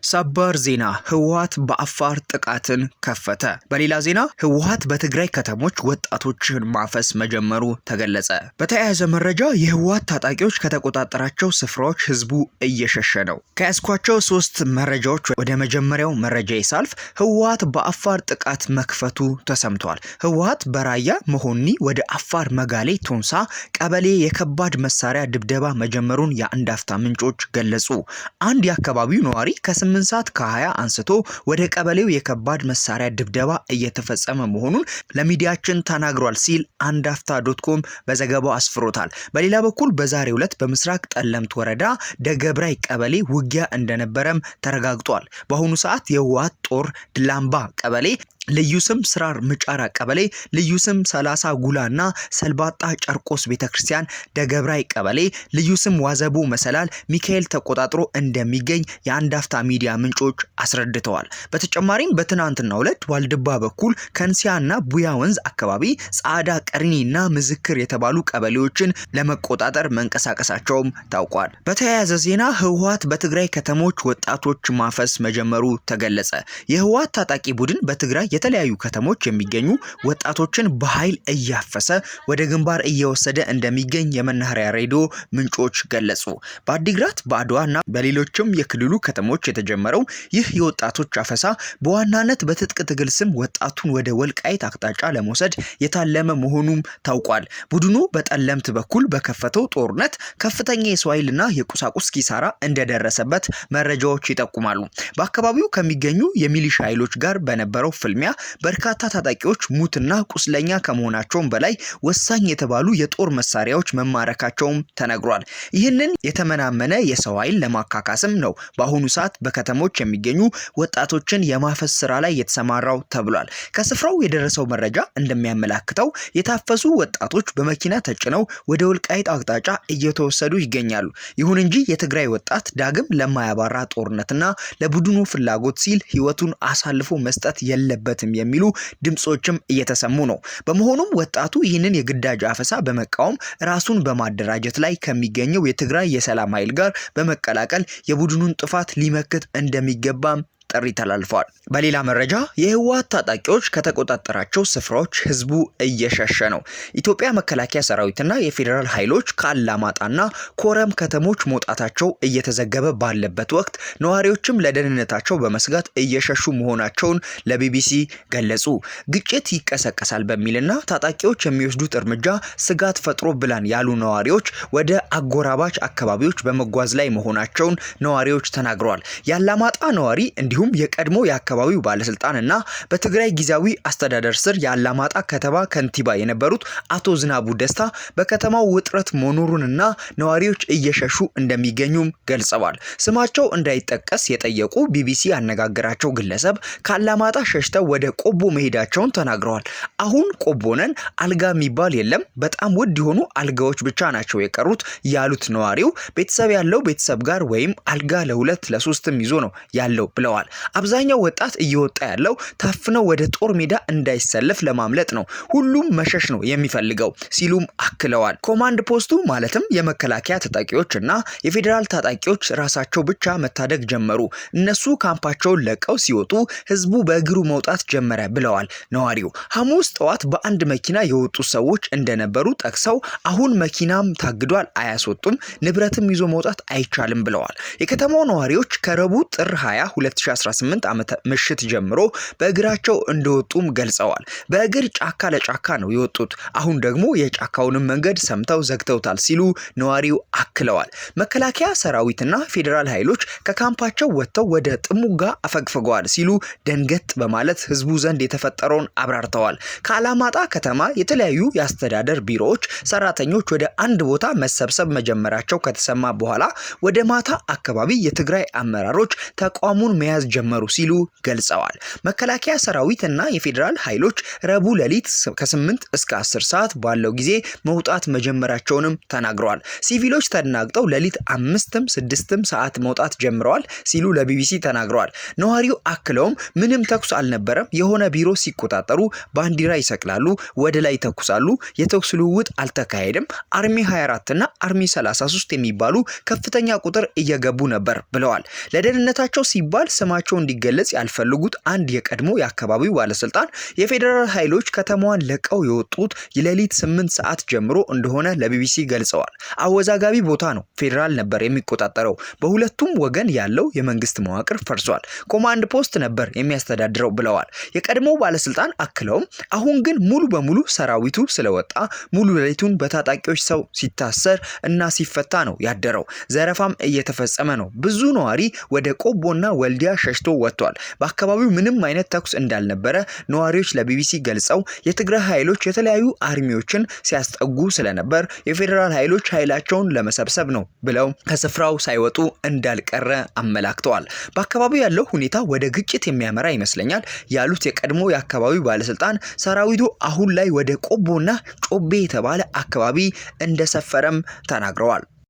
ሰበር ዜና፣ ህወሓት በአፋር ጥቃትን ከፈተ። በሌላ ዜና ህወሓት በትግራይ ከተሞች ወጣቶችን ማፈስ መጀመሩ ተገለጸ። በተያያዘ መረጃ የህወሓት ታጣቂዎች ከተቆጣጠራቸው ስፍራዎች ህዝቡ እየሸሸ ነው። ከያዝኳቸው ሶስት መረጃዎች ወደ መጀመሪያው መረጃ ሳልፍ ህወሓት በአፋር ጥቃት መክፈቱ ተሰምቷል። ህወሓት በራያ መሆኒ ወደ አፋር መጋሌ ቶንሳ ቀበሌ የከባድ መሳሪያ ድብደባ መጀመሩን የአንድ አፍታ ምንጮች ገለጹ። አንድ የአካባቢው ነዋሪ ከ8 ሰዓት ከ20 አንስቶ ወደ ቀበሌው የከባድ መሳሪያ ድብደባ እየተፈጸመ መሆኑን ለሚዲያችን ተናግሯል ሲል አንድ አፍታ.com በዘገባው አስፍሮታል። በሌላ በኩል በዛሬው ዕለት በምስራቅ ጠለምት ወረዳ ደገብራይ ቀበሌ ውጊያ እንደነበረም ተረጋግጧል። በአሁኑ ሰዓት የህወሓት ጦር ድላምባ ቀበሌ ልዩ ስም ስራር ምጫራ ቀበሌ ልዩ ስም 30 ጉላና ሰልባጣ ጨርቆስ ቤተክርስቲያን ደገብራይ ቀበሌ ልዩ ስም ዋዘቦ መሰላል ሚካኤል ተቆጣጥሮ እንደሚገኝ የአንድ አፍታ ሚዲያ ምንጮች አስረድተዋል። በተጨማሪም በትናንትናው ዕለት ዋልድባ በኩል ከንሲያና ቡያ ወንዝ አካባቢ ጻዳ ቀርኒና ምዝክር የተባሉ ቀበሌዎችን ለመቆጣጠር መንቀሳቀሳቸውም ታውቋል። በተያያዘ ዜና ህወሓት በትግራይ ከተሞች ወጣቶች ማፈስ መጀመሩ ተገለጸ። የህወሓት ታጣቂ ቡድን በትግራይ የተለያዩ ከተሞች የሚገኙ ወጣቶችን በኃይል እያፈሰ ወደ ግንባር እየወሰደ እንደሚገኝ የመናኸሪያ ሬዲዮ ምንጮች ገለጹ። በአዲግራት፣ በአድዋ እና በሌሎችም የክልሉ ከተሞች የተጀመረው ይህ የወጣቶች አፈሳ በዋናነት በትጥቅ ትግል ስም ወጣቱን ወደ ወልቃይት አቅጣጫ ለመውሰድ የታለመ መሆኑም ታውቋል። ቡድኑ በጠለምት በኩል በከፈተው ጦርነት ከፍተኛ የሰው ኃይልና የቁሳቁስ ኪሳራ እንደደረሰበት መረጃዎች ይጠቁማሉ። በአካባቢው ከሚገኙ የሚሊሻ ኃይሎች ጋር በነበረው ፍልሚያ በርካታ ታጣቂዎች ሙትና ቁስለኛ ከመሆናቸውም በላይ ወሳኝ የተባሉ የጦር መሳሪያዎች መማረካቸውም ተነግሯል። ይህንን የተመናመነ የሰው ኃይል ለማካካስም ነው በአሁኑ ሰዓት በከተሞች የሚገኙ ወጣቶችን የማፈስ ስራ ላይ የተሰማራው ተብሏል። ከስፍራው የደረሰው መረጃ እንደሚያመላክተው የታፈሱ ወጣቶች በመኪና ተጭነው ወደ ወልቃይት አቅጣጫ እየተወሰዱ ይገኛሉ። ይሁን እንጂ የትግራይ ወጣት ዳግም ለማያባራ ጦርነትና ለቡድኑ ፍላጎት ሲል ህይወቱን አሳልፎ መስጠት የለበትም የሚሉ ድምጾችም እየተሰሙ ነው። በመሆኑም ወጣቱ ይህንን የግዳጅ አፈሳ በመቃወም ራሱን በማደራጀት ላይ ከሚገኘው የትግራይ የሰላም ኃይል ጋር በመቀላቀል የቡድኑን ጥፋት ሊመክት እንደሚገባም ጥሪ ተላልፏል። በሌላ መረጃ የህወሓት ታጣቂዎች ከተቆጣጠራቸው ስፍራዎች ህዝቡ እየሸሸ ነው። ኢትዮጵያ መከላከያ ሰራዊትና የፌዴራል ኃይሎች ከአላማጣና ኮረም ከተሞች መውጣታቸው እየተዘገበ ባለበት ወቅት ነዋሪዎችም ለደህንነታቸው በመስጋት እየሸሹ መሆናቸውን ለቢቢሲ ገለጹ። ግጭት ይቀሰቀሳል በሚልና ታጣቂዎች የሚወስዱት እርምጃ ስጋት ፈጥሮብናል ያሉ ነዋሪዎች ወደ አጎራባች አካባቢዎች በመጓዝ ላይ መሆናቸውን ነዋሪዎች ተናግረዋል። የአላማጣ ነዋሪ እንዲሁም የቀድሞ የአካባቢው ባለስልጣን እና በትግራይ ጊዜያዊ አስተዳደር ስር የአላማጣ ከተማ ከንቲባ የነበሩት አቶ ዝናቡ ደስታ በከተማው ውጥረት መኖሩንና ነዋሪዎች እየሸሹ እንደሚገኙም ገልጸዋል። ስማቸው እንዳይጠቀስ የጠየቁ ቢቢሲ ያነጋገራቸው ግለሰብ ከአላማጣ ሸሽተው ወደ ቆቦ መሄዳቸውን ተናግረዋል። አሁን ቆቦ ነን፣ አልጋ የሚባል የለም፣ በጣም ውድ የሆኑ አልጋዎች ብቻ ናቸው የቀሩት ያሉት ነዋሪው ቤተሰብ ያለው ቤተሰብ ጋር ወይም አልጋ ለሁለት ለሶስትም ይዞ ነው ያለው ብለዋል። አብዛኛው ወጣት እየወጣ ያለው ታፍነው ወደ ጦር ሜዳ እንዳይሰለፍ ለማምለጥ ነው። ሁሉም መሸሽ ነው የሚፈልገው ሲሉም አክለዋል። ኮማንድ ፖስቱ ማለትም የመከላከያ ታጣቂዎች እና የፌዴራል ታጣቂዎች ራሳቸው ብቻ መታደግ ጀመሩ። እነሱ ካምፓቸውን ለቀው ሲወጡ ህዝቡ በእግሩ መውጣት ጀመረ ብለዋል ነዋሪው። ሐሙስ ጠዋት በአንድ መኪና የወጡ ሰዎች እንደነበሩ ጠቅሰው አሁን መኪናም ታግዷል፣ አያስወጡም፣ ንብረትም ይዞ መውጣት አይቻልም ብለዋል። የከተማው ነዋሪዎች ከረቡዕ ጥር 20 2018 ዓመተ ምሽት ጀምሮ በእግራቸው እንደወጡም ገልጸዋል። በእግር ጫካ ለጫካ ነው የወጡት። አሁን ደግሞ የጫካውንም መንገድ ሰምተው ዘግተውታል ሲሉ ነዋሪው አክለዋል። መከላከያ ሰራዊትና ፌዴራል ኃይሎች ከካምፓቸው ወጥተው ወደ ጥሙጋ አፈግፍገዋል ሲሉ ደንገጥ በማለት ህዝቡ ዘንድ የተፈጠረውን አብራርተዋል። ከአላማጣ ከተማ የተለያዩ የአስተዳደር ቢሮዎች ሰራተኞች ወደ አንድ ቦታ መሰብሰብ መጀመራቸው ከተሰማ በኋላ ወደ ማታ አካባቢ የትግራይ አመራሮች ተቋሙን መያዝ ጀመሩ ሲሉ ገልጸዋል። መከላከያ ሰራዊት እና የፌዴራል ኃይሎች ረቡዕ ሌሊት ከ8 እስከ 10 ሰዓት ባለው ጊዜ መውጣት መጀመራቸውንም ተናግረዋል። ሲቪሎች ተደናግጠው ሌሊት 5ም 6ም ሰዓት መውጣት ጀምረዋል ሲሉ ለቢቢሲ ተናግረዋል። ነዋሪው አክለውም ምንም ተኩስ አልነበረም። የሆነ ቢሮ ሲቆጣጠሩ ባንዲራ ይሰቅላሉ፣ ወደ ላይ ይተኩሳሉ። የተኩስ ልውውጥ አልተካሄደም። Army 24 እና Army 33 የሚባሉ ከፍተኛ ቁጥር እየገቡ ነበር ብለዋል። ለደህንነታቸው ሲባል ስማቸው እንዲገለጽ ያልፈለጉት አንድ የቀድሞ የአካባቢው ባለስልጣን የፌዴራል ኃይሎች ከተማዋን ለቀው የወጡት የሌሊት 8 ሰዓት ጀምሮ እንደሆነ ለቢቢሲ ገልጸዋል። አወዛጋቢ ቦታ ነው። ፌዴራል ነበር የሚቆጣጠረው። በሁለቱም ወገን ያለው የመንግስት መዋቅር ፈርሷል። ኮማንድ ፖስት ነበር የሚያስተዳድረው ብለዋል። የቀድሞ ባለስልጣን አክለውም አሁን ግን ሙሉ በሙሉ ሰራዊቱ ስለወጣ ሙሉ ሌሊቱን በታጣቂዎች ሰው ሲታሰር እና ሲፈታ ነው ያደረው። ዘረፋም እየተፈጸመ ነው። ብዙ ነዋሪ ወደ ቆቦና ወልዲያ ሸሽቶ ወጥቷል። በአካባቢው ምንም አይነት ተኩስ እንዳልነበረ ነዋሪዎች ለቢቢሲ ገልጸው የትግራይ ኃይሎች የተለያዩ army ዎችን ሲያስጠጉ ስለነበር የፌዴራል ኃይሎች ኃይላቸውን ለመሰብሰብ ነው ብለው ከስፍራው ሳይወጡ እንዳልቀረ አመላክተዋል። በአካባቢው ያለው ሁኔታ ወደ ግጭት የሚያመራ ይመስለኛል ያሉት የቀድሞ የአካባቢው ባለስልጣን ሰራዊቱ አሁን ላይ ወደ ቆቦና ጮቤ የተባለ አካባቢ እንደሰፈረም ተናግረዋል።